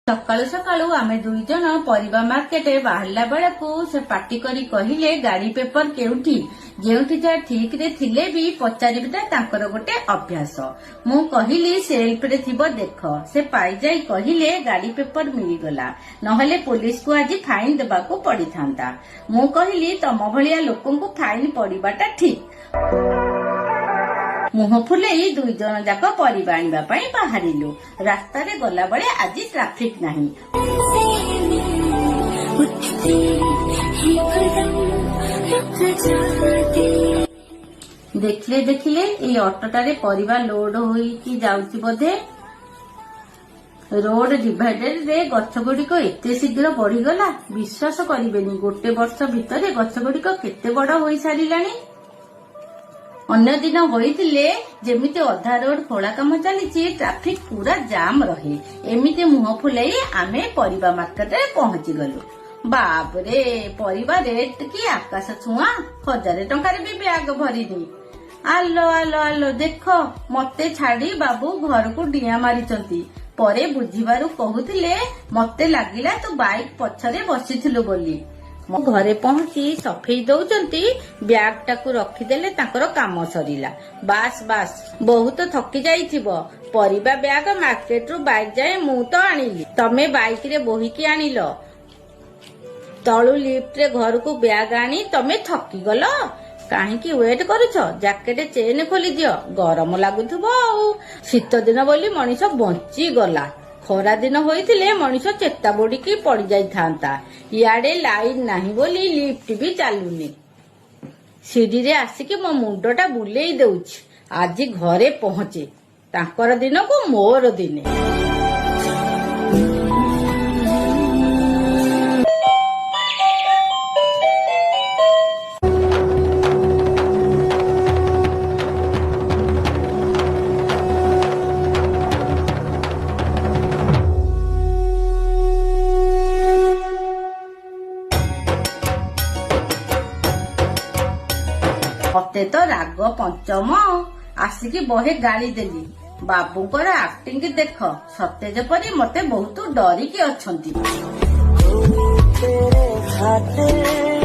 ସକାଳୁ ସକାଳୁ ଆମେ 2 ଜଣ ପରିବା ମାର୍କେଟ ବାହାରିଲା ବେଳକୁ ସେ ପାଟି କରି କହିଲେ, "ଗାଡି ପେପର କେଉଁଠି?" ଯେଉଁଠି ଯାହା ଠିକରେ ଥିଲେ ବି ପଚାରିବାଟା ତାଙ୍କର ଗୋଟେ ଅଭ୍ୟାସ। ମୁଁ କହିଲି, "ସେଲ୍ଫରେ ଥିବ, ଦେଖ।" ସେ ପାଇଯାଇ କହିଲେ, "ଗାଡି ପେପର ମିଳିଗଲା, ନହେଲେ ପୋଲିସକୁ ଆଜି ଫାଇନ ଦେବାକୁ ପଡିଥାନ୍ତା।" ମୁଁ କହିଲି, "ତମ ଭଳିଆ ଲୋକଙ୍କୁ ଫାଇନ ପଡିବାଟା ଠିକ।" ମୁହଁ ଫୁଲେଇ 2 ଜଣ ଯାକ ପରିବା ଆଣିବା ପାଇଁ ବାହାରିଲୁ। ରାସ୍ତାରେ ଗଲାବେଳେ ଆଜି ଟ୍ରାଫିକ ନାହିଁ। उठते ही कदम रुक जाते। ଦେଖିଲେ ଦେଖିଲେ, ଏଇ ଅଟୋଟାରେ ପରିବା ଲୋଡ ହୋଇକି ଯାଉଛି ବୋଧେ। ରୋଡ ଡିଭାଇଡରରେ ଗଛ ଗୁଡିକ ଏତେ ଶୀଘ୍ର ବଢିଗଲା, ବିଶ୍ୱାସ କରିବେନି, ଗୋଟେ ବର୍ଷ ଭିତରେ ଗଛ ଗୁଡିକ କେତେ ବଡ ହୋଇସାରିଲାଣି। ଅନ୍ୟ ଦିନ ହୋଇଥିଲେ ଯେମିତି ଅଧା ରୋଡ ଖୋଳା କାମ ଚାଲିଛି, ଟ୍ରାଫିକ ପୁରା ଜାମ ରହେ। ଏମିତି ମୁହଁ ଫୁଲେଇ ଆମେ ପରିବା ମାର୍କେଟରେ ପହଞ୍ଚିଗଲୁ। ବାପରେ, ପରିବା ରେଟ୍ କି ଆକାଶ ଛୁଆଁ! 1000 ଟଙ୍କାରେ ବି ବ୍ୟାଗ ଭରିନି। ଆଲୋ ଆଲୋ ଆଲୋ, ଦେଖ, ମତେ ଛାଡି ବାବୁ ଘରକୁ ଡିଆଁ ମାରିଛନ୍ତି। ପରେ ବୁଝିବାରୁ କହୁଥିଲେ, "ମତେ ଲାଗିଲା ତୁ ବାଇକ ପଛରେ ବସିଥିଲୁ ବୋଲି।" ମୋ ଘରେ ପହଞ୍ଚି ସଫେଇ ଦଉଛନ୍ତି, ବ୍ୟାଗ ଟାକୁ ରଖିଦେଲେ ତାଙ୍କର କାମ ସରିଲା। ବାସ୍ ବାସ୍, ବହୁତ ଥକି ଯାଇଥିବ। ପରିବା ବ୍ୟାଗ ମାର୍କେଟରୁ ବାଇକ ଯାଏ ମୁଁ ତ ଆଣିଲି, ତମେ ବାଇକରେ ବୋହିକି ଆଣିଲ। ତଳୁ ଲିଫ୍ଟରେ ଘରକୁ ବ୍ୟାଗ ଆଣି ତମେ ଥକିଗଲ। କାହିଁକି ୱେଟ୍ କରୁଛ? ଜ୍ୟାକେଟ ଚେନ୍ ଖୋଲିଦିଅ, ଗରମ ଲାଗୁଥିବ। ଆଉ ଶୀତ ଦିନ ବୋଲି ମଣିଷ ବଞ୍ଚିଗଲା। ଖରା ଦିନ ହୋଇଥିଲେ ମଣିଷ ଚେତା ବୁଡିକି ପଡି ଯାଇଥାନ୍ତା। ଇଆଡେ ଲାଇନ ନାହିଁ ବୋଲି ଲିଫ୍ଟ ବି ଚାଲୁନି। ସିଡିରେ ଆସିକି ମୋ ମୁଣ୍ଡଟା ବୁଲେଇ ଦଉଛି। ଆଜି ଘରେ ପହଞ୍ଚେ, ତାଙ୍କର ଦିନକୁ ମୋର ଦିନେ। ମତେ ତ ରାଗ ପଞ୍ଚମ, ଆସିକି ବହେ ଗାଳି ଦେଲି। ବାବୁଙ୍କର ଆକ୍ଟିଂ ଦେଖ, ସତେ ଯେପରି ମତେ ବହୁତ ଡରିକି ଅଛନ୍ତି। तेरे खातिर।